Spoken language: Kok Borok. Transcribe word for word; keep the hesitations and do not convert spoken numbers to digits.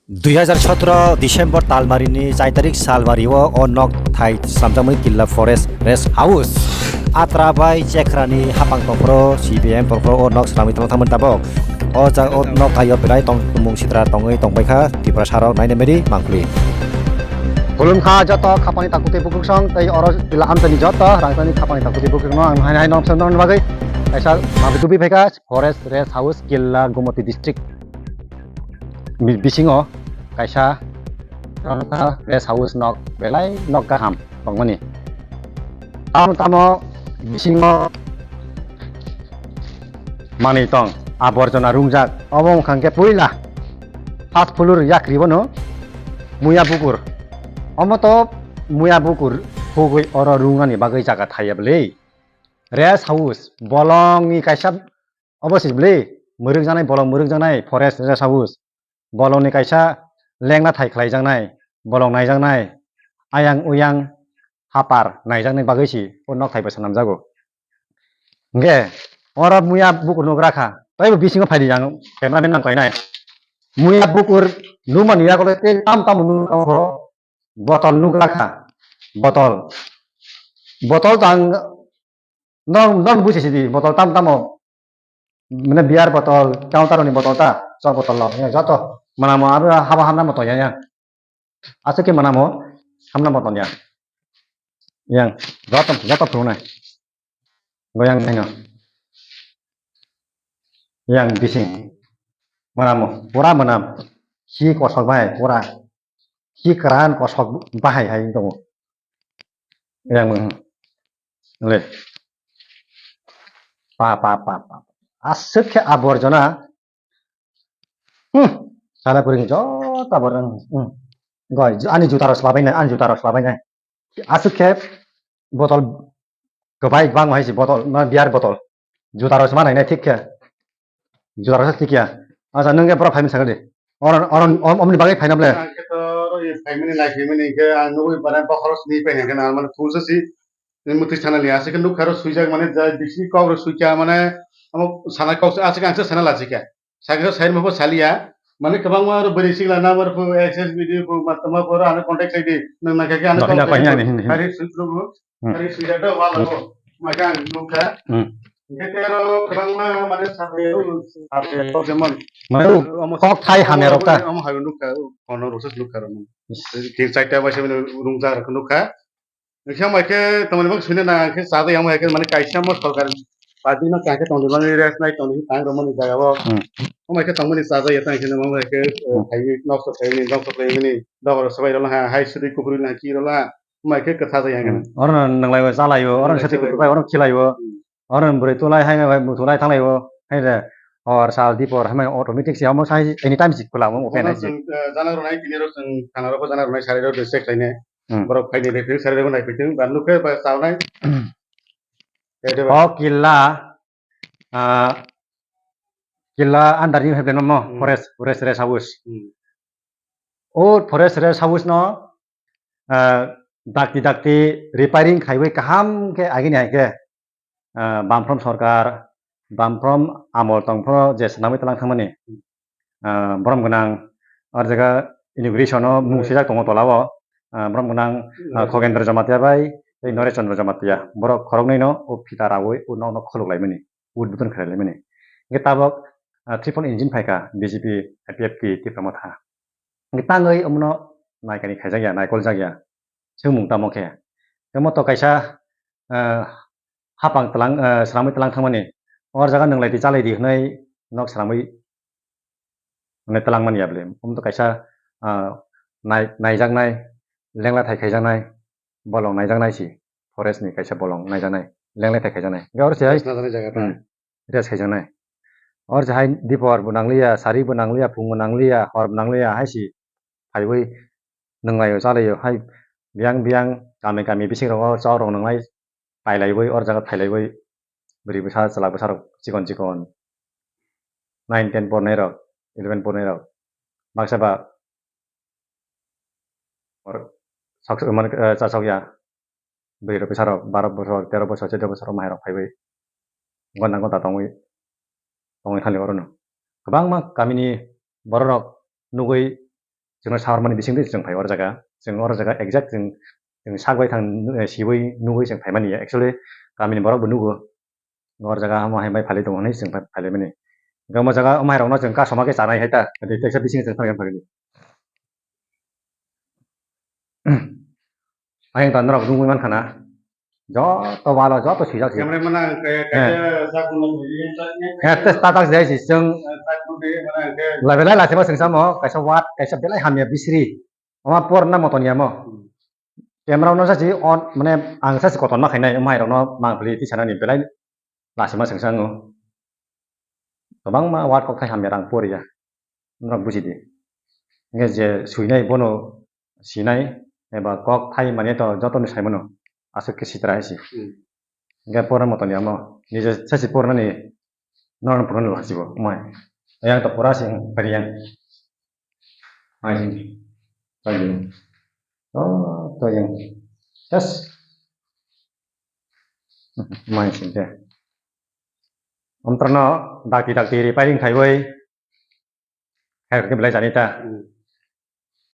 Dui hazar sotro December talmarini chai tarik salmario o nok thai slamjakmani Killa Forest Rest House. Atra bai Chekhrani hapang tongphro, C P M tongphro o nok slamwi tongthangmani tabok. O ja-, o nok thaio belai tongmung sitra tongwi tongbaikha Tiprasarok nainamari mangpli. Khulumkha joto khapani takhuk tei bukhuksong tei oro Killa amchaini joto rangchakni khapani takhuk tei bukhuksongno ang hai hai nok swnamna bagwi kaisa mangpli tubui phaikha Forest Rest House Killa Gomoti District. Bi-, bisingo kaisa rest house nok belai nok kaham tongmani. Tamo tamo bisingo manwi tong, aborjona rungjak. Omo wngkha hwnkhe puila first floor yakri bono muya bukur. Omo to muya bukur hugwi oro rungani bagwi jaga thaiya bwlwi. Rest house bolongni kaisa obo se bwlwi mwrwkjaknai, bolong mwrwkjaknai forest rest house. Bolongni kaisa lengna thai khlaijaknai, bolong naijaknai, ayang uyang hapar naijaknai bagwi se o nok thai bai swnamjago. Hwnkhe oro muya bukur nugra kha, taibo bisingo phaidi ang cameraman nang kainai. Muya bukur nukmani yagulo tei tam tamo nukgo, botol nugra kha, botol. Botol tang Nong, nong buji sidi, botol tam tamo. Mane beer botol, counter ni botol ta, chok botol lo. Ya, joto. Mana mo aro haba hamna mo to ya, ya. Aswk khe mana mo hamna mo to ya. Yang, joto, joto phuru nai. Goyang nai no. Yang bising. Mana mo, pura manam. Hi kosok bai, pura. Hi kran kosok bahai hai tongo. Yang, hmm. Le. Pa, pa, pa, pa. Aswk khe aborjona. Hmm. Sana kuring joto aborjona. Hmm. Goi, ani juta rok slabai nai, ani juta rok slabai nai. Aswk khe botol kwbai bang hai si botol, ma beer botol. Juta rok se ma nainai thik khe. Juta rok se thik ya. Acha, nwng khe borok phaimani sakha di. Oro, oro, om-, omni bagwi phaina ble. Ang khe to oro ye phaimani, nai phaimani khe ang nugwi bare bokhorok sini phai hwnkhe na, mane phul se si. Ni mwtwi sana li aswk khe nukha ro swijak mane jai bisi kok ro swi kha mane omo sana kok se aswk ang se sana la si kha. Sakhe sai ma bo saliya. Mane kwbangma ro bwrwi sikla number phu, access video phu, ma tama phu ro ano contact khai di. Nwng na khe ano Dokhina contact khai ani, khai di. Hari swi phuru bo. Hmm. Hari swi da wala bo. Ma khe ang nukha. Hmm. Hingke tei oro kwbangma mane sakni, sakni jemon. Mane omo kok thai hamya rok ta? Omo hayo nukha, kono rok se nukha rok. Tin charta bai se mane rungjak rok nukha. Hingke hamai khe tongmani bak suina na khe chajak yang bai khe mane kaisa mo sorkar party no kaisa tongdi mani rest nai tongdi tang rok mani jaga o. Hmm. Hamai khe tongmani chajak ya tang khe mani khe, eh, Hmm. Phaiwi nokso phaiwi nokso phaiwi mani dogar sabai rok ha hai sudi kuphuri na ki rok ha. Hamai khe kwthajak yang. Hmm. Oro no nwnglai o chalai o, oro no sati kuphur bai oro no khilai o. Hmm. Oro ni bwrwi tulai hai bai muthulai thanglai o hai de hor sal dipor hai automatic se omo sai anytime se khwla omo open hai se. Chwng, eh, jana rwnai tini rok chwng thana rok jana rwnai sari rok check khlainai. Hmm. Borok phaini referee sari rok nai phaitwng ba nukhe ba chawnai. O killa, ah, killa under ni hai no mo Hmm. forest, forest rest house. Hmm. O forest rest house no, ah, dakti dakti repairing khaiwi kaham khe agini hai khe. Ah, Bamphrom Sorkar, Bamphrom amol tongphro je swnamwi tlang thangmani, ah, borom gwnang, o jaga inauguration o mung swijak tongo tola o, ah, borom gwnang, ah, Khogendra Jamatia bai tei Noresh Chandra Jamatia, borok khoroknwi no o phita rawi o nok no khuluk laimani, udbodon khlai laimani. Hingke tabok, ah, triple engine phaikha B J P, I P F T, Tipra Motha. Hingke tangwi omono naikani khaijak ya, naikol jak ya. Swngmung tamo khe. Tei moto kaisa, eh, hapang tlang, eh, swnamwi tlang thangmani. O jaga nwng lai di, cha lai di hwnwi nok swnamwi hwnwi tlang mani ya bwle. Omo to kaisa, ah, nai-, naijaknai, lengla thai khaijaknai, bolong naijaknai si. Forest ni kaisa bolong naijaknai, lengla thai khaijaknai. Hingke oro se hai, Rest najaknai jaga ta. Hmm. Rest khaijaknai. Or jahai dipor bo nangliya, sari bo nangliya, phung bo nangliya, hor bo nangliya, hai si phaiwi nunglaio, chalaio, hai biyang biyang kami kami bising rogo chok rok nunglai pailaiwi, or jaga phailaiwi, bwrwi bwsa, chwla bwsa rok chikon chikon, nine ten pornai rok, eleven pornai rok, baksa ba or sok, sok, mane, eh, chasok ya. Bwrwi rok bwsa rok baro bosor, tero bosor, chuddo bosor rok mai rok phaiwi gonda gonda tongwi, tongwi thangli orono. Kwbangma kamini borok rok nugwi chwngno saharmani bisingtwi chwng phai oro jaga. Chwng oro jaga exact chwng, chwng sak bai thang, eh, siwi nugwi chwng phaimani ya. Actually, kamini borok bo nugo. Oro jaga omo hai bai phalwi tongo hinwi chwng phai-, phailaimani. Hwnkhe omo jaga omo hai rokno chwng kasoma khe chanai hai ta. Tei teisa bising chwng thangwi phagidi. Ayang ta norok nugwi mankha na. Joto walo, joto swijak si. Camera mana kaisa, eh, kaisa jak nung nung nung nung. Eh, tei tatak jai si chwng. Eh, jak nung nung nung nung. Lai belai lachima chwng samo, kaisa ward, kaisa belai hamya bisri. Omo por na moton yamo. Hmm. Camera no sa si on, mane ang sa si koton ma khainai, omo hai rokno mang pili tisanani belai lachima chwng sango. Kwbangma word kok thai hamya rang poriya. Norok buji di. Hingke je swinai bono sinai eba kok thai mane to joto ni sai mano. Aswk khe sitra hai si. Hmm. Hingke pora moton yamo. Nije sa si pornani norok no pornani lachiko. Mai. Yang to pora si pariya. Mai si. Pariya. Oh, to yang. Yes. Mai si de. Omtrano dakti dakti repairing khaiwi. Hai khe belai jani ta. Hmm.